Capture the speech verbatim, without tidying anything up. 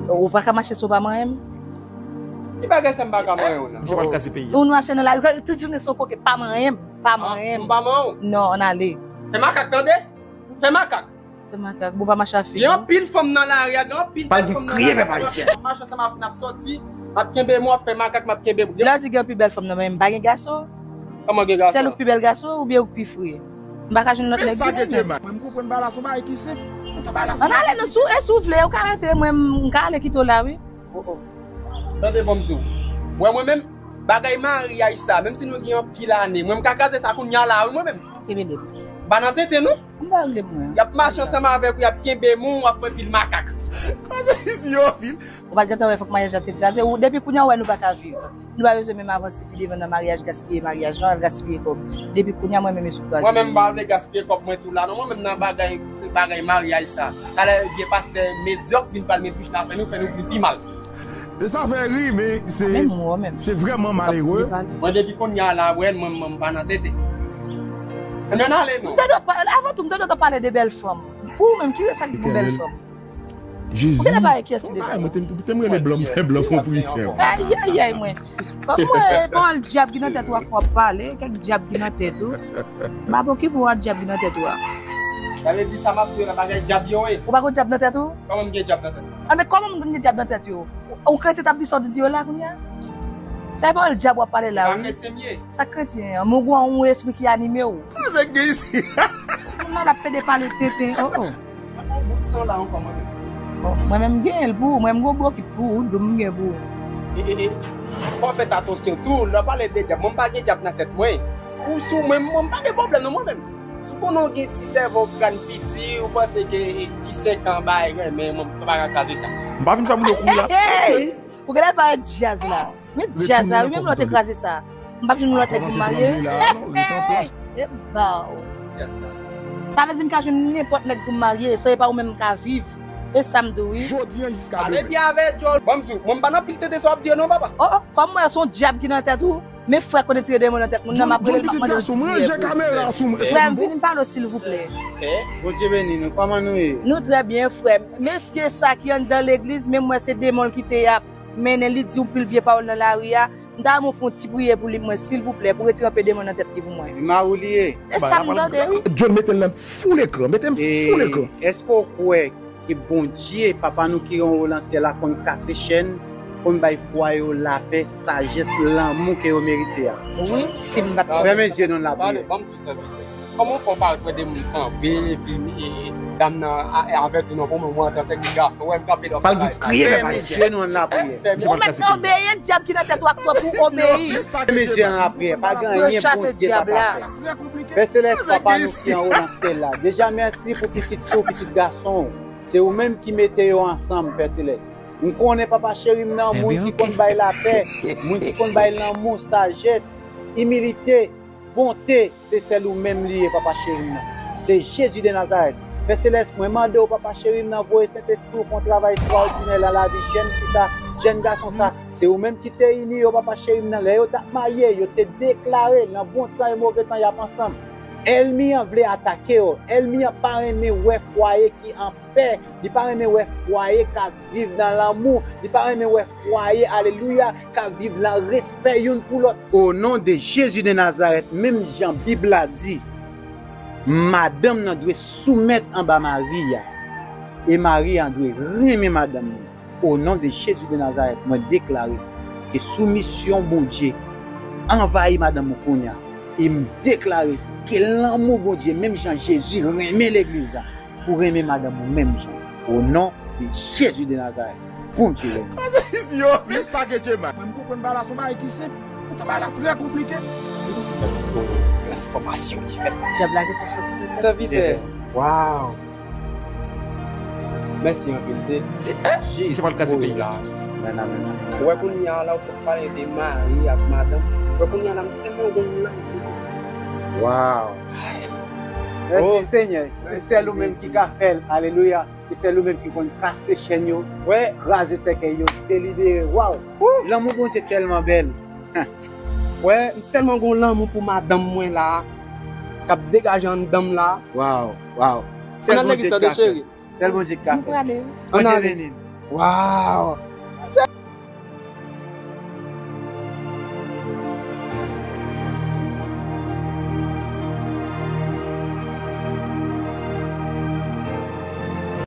Ou pa ka mache si w pa manyen m. Ki bagay sa m pa ka manyen w nan? Misye pral kraze peyi a. Ou mache nan lari, tout jounen se yon koke, pa manyen m, pa manyen m. M pa manyen w? Non, ann ale. Fè makak, tande? Fè makak. Fè makak, bon pa mache a fi. Gen anpil fanm nan lari a, gen anpil bèl fanm nan lari a. Pral vin kriye pèp ayisyen. M ap mache ansanm avè w, n ap soti, m ap kenbe men w, w ap fè makak, m ap kenbe bouch. Lè w di gen anpil bèl fanm nan, men m pa gen gason. Kòman gen gason? Sèl ou k pi bèl gason oubyen ou k pi fre? M pa ka jwenn lòt nèg ki renmen. Mwen m konprann bagay la se yon bagay ki senp. Ann ale non, si w, e si w vle, ou ka rete, mwen m ka ale kite w la wi. Oh oh. Tande bon m di w. Wè mwen menm, bagay maryaj sa, menm si nou gen anpil ane, mwen m ka kraze sa kounya la wi mwen menm. Kenbe lib. M pa nan tenten non. M pa regle mwen. Y ap mache ansanm avèk ou, y ap kenbe men w, w ap fè pil makak. Koze isit yo, vil. Ou pa t gentan wè fòk maryaj la te kraze. Ou, depi kounya ou wè nou pa ka viv. Nou pa bezwen menm avanse pi devan nan maryaj, gaspiye maryaj lan, al gaspiye kòb. Depi kounya mwen menm e sou kraze. Mwen menm m pa vle gaspiye kòb mwen tou la non, mwen menm nan bagay bagay maryaj sa. Talè vye pastè medyòk vin pral met bouch nan fè nou, fè nou vin pi mal. E sa fè ri, men se se vrèman malere. Mwen depi kounya la, wè mwen m pa nan tenten. Ann ale non. Avan tou, m tande w t ap pale de bèl fanm. Pou ou menm, ki rès ak bon bèl fanm? Jezi. Ou genlè pa wè kiyès ki devan ou. Mwen te m rele blan, m fè blan fon priyè. Ayayay mwen. Kòm mwen, e pawòl dyab ki nan tèt ou a k fè w ap pale, kèk dyab ki nan tèt ou. M ap okipe w ak dyab ki nan tèt ou a. Sa vle di sa m ap di w la bagay dyab yo ye. Ou pa gon dyab nan tèt ou? Kòman m gen dyab nan tèt mwen? A men kòman moun konn gen dyab nan tèt yo? Yon kretyen t ap di sa w di yo la kounya? Sa e pawòl dyab w ap pale la wi. Se pa kretyen m ye. Sa kretyen an? Men w gon yon espri ki anime w. Sa nèg gen isit? Moun nan ap pede pale tenten. Oh oh. Mwen menm m genyen l pou ou, mwen m gon bokit pou ou, dou m gen pou ou. Fò w fè atansyon tou, lè w pale de dyab, mwen m pa gen dyab nan tèt mwen. Ou sou mwen, mwen m pa gen pwoblèm non mwen menm. Si w konnen w gen ti sèvo, kràn piti, ou panse ke ti senk an bay renmen, mwen m pa ka kraze sa. M pa vin fè moun yo kouri la. Ou genlè pa wè djaz la. Men djaz la wi, menm lè w te kraze sa. M p ap jwenn yon lòt nèg pou m marye. Ebaw. Sa vle di m ka jwenn nenpòt nèg pou m marye, san e pa ou menm m ka viv. E sa m di w wi. Jodi an jiska demen. Ale byen avè djòl. Ban m di w, mwen m pa nan pil tete sa w ap di yo non papa. Oh oh, kòm mwen se yon dyab ki nan tèt ou. Men frè konnen tire demon nan tèt moun nan, m ap rele l, m ap mande l di. Frè m, vini m pale w silvouplè. Bondye beni nou, kòman nou ye? Nou trè byen frè m. Mesye sa ki anndan legliz, men m wè se demon l kite y ap mennen, li di yon pil vye pawòl nan lari a. M ta renmen w fè yon ti priyè pou li mwen silvouplè, pou retire anpe demon nan tèt li pou mwen. Li mari w li ye. E sa m tande wi. John mete l nan full ekran, mete m full ekran. Èske w kwè ke Bondye, Papa nou ki anwo nan syèl la, konn kase chèn, konn bay fwaye yo lapè, sajès, lanmou ke yo merite a? Wi, si m pa t... Fèmen zye nou n ap priye. Kòman w fè w pa wè de moun kanpe, epi dam nan avèti non pou mwen, mwen antanke gason, wè m kanpe la. Pral vin kriye pèp ayisyen. Fèmen zye nou an lapriyè. Ou mèt obeyi, dyab ki nan tèt ou ak twòp ou obeyi. Fèmen zye nou an lapriyè. Pa gen anyen Bondye pa ka fè. Pè Selès, Papa nou ki anwo nan syèl la. Deja mèsi pou pitit fi w, pitit gason w. Se ou menm ki mete yo ansanm, Pè Selès. M konnen Papa cheri m nan, moun ki konn bay lapè, moun ki konn bay lanmou, sajès, imilite, bonte, se sèl ou menm li ye, Papa cheri m nan. Se Jezi de Nazarèt. Pè Selès, mwen mande w, Papa cheri m nan, voye Sentespri w fè yon travay estwòdinè nan lavi jèn fi sa, jèn gason sa. Se ou menm ki te ini yo, Papa cheri m nan. Lè yo t ap marye, yo te deklare nan bon tan e move tan y ap ansanm. Ènmi an vle atake yo. Ènmi an pa renmen wè fwaye ki an pè, li pa renmen wè fwaye k ap viv nan lanmou, li pa renmen wè fwaye, alelouya, k ap viv nan respè youn pou lòt. O non de Jezi de Nazarèt, menm jan Bib la di, madanm nan dwe soumèt anba mari a, e mari a dwe renmen madanm li. O non de Jezi de Nazarèt, mwen deklare ke soumisyon Bondye anvayi madanm ou kounye a. E m deklare ke lanmou Bondye, menm jan Jezi renmen legliz la, pou renmen madanm ou menm jan. O non de Jezi de Nazarèt, Bondye renmen. Koze isit yo, men sa ke Dye mèt. Mwen m konprann bagay la se yon bagay ki senp. Poutan bagay la trè konplike. Transfòmasyon ki fèt. Dyab la gentan sòti nan tèt. Sèvitè. Waw. Mèsi anpil, se jis pou la. Ou wè kounye a la, ou sot pale de mari ak madanm. Ou wè kounye a la, m tèlman gon lanmou. Waw. Mèsi Senyè. Se sèl ou menm ki ka fè l. Alelouya. Se sèl ou menm ki konn kase chèn yo, kraze sèkèy yo, delibere. Waw. Lanmou Bondye tèlman bèl. Wè, m tèlman gon lanmou pou madanm mwen la, k ap degaje anndan m la. Waw, waw. Sèl Bondye k ka fè. Sèl Bondye k ka fè. Bondye beni n. Wow! Sè